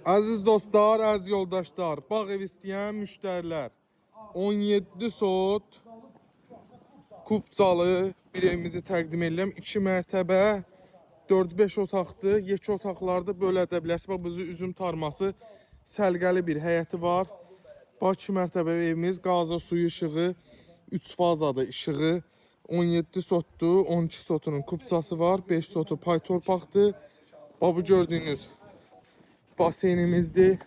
Əziz dostlar, əziz yoldaşlar, bağ ev istəyən müştərilər 17 sot kupcalı bir evimizi təqdim edirəm. 2 mərtəbə, 4-5 otaqdır. Yekə otaqlarda belə edə bilərsiniz. Bax, bizi üzüm tarması səlqəli bir həyəti var. Bax, 2 mərtəbə evimiz, qaza suyu işığı, 3 fazadır işığı. 17 sotdur, 12 sotunun kupçası var, 5 sotu pay torpaqdır. Bax, bu gördüyünüz baseynimizdir.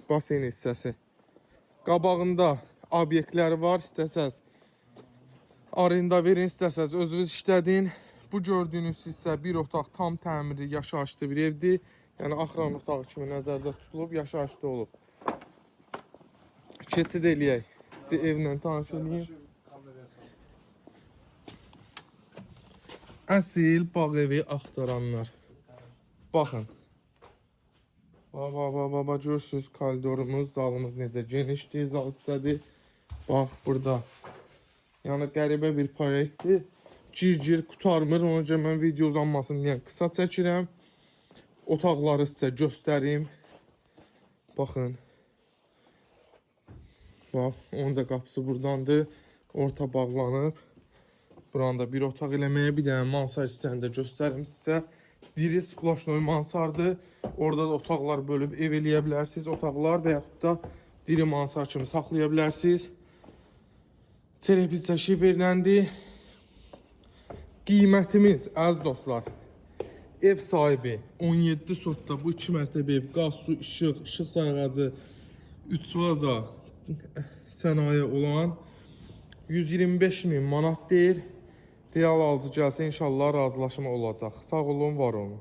Baseyn hissəsi. Qabağında obyektləri var, istəsəz arenda verin, istəsəz özünüz işlədin. Bu gördüyünüz hissə bir otaq tam təmirli, yaşayışlı bir evdir. Yəni axıran otağı kimi nəzərdə tutulub, yaşayışlı olub. Keçid eləyək. Sizi evlə tanış eləyim. Əsil bağ evi axtaranlar. Baxın. Bax, bax, bax, bax, bax, görürsünüz koridorumuz, zalımız necə genişdir, zal hissədir. Bax, burada. Yəni qəribə bir proyektdir. Gir-gir qurtarmır, ona görə mən video uzanmasın deyə qısa çəkirəm. Otaqları sizə göstərim. Baxın. Bax, onun da qapısı burdandır. Orta bağlanıb. Buranı da bir otaq eləməyə bir dənə mansard hissəni də göstərim sizə. Diri splaşnoy mansardır. Orada da otaqlar bölüb ev eləyə bilərsiniz. Otaqlar və yaxud da diri mansard kimi saxlaya bilərsiniz. Çerepizə şiberləndi. Qiymətimiz əziz dostlar. Ev sahibi 17 sotda bu 2 mərtəbə ev, qaz, su, işıq, işıq sayğacı, 3 vaza sənaye olan 125 min manat deyir. Real alıcı gəlsə inşallah razılaşma olacaq. Sağ olun, var olun.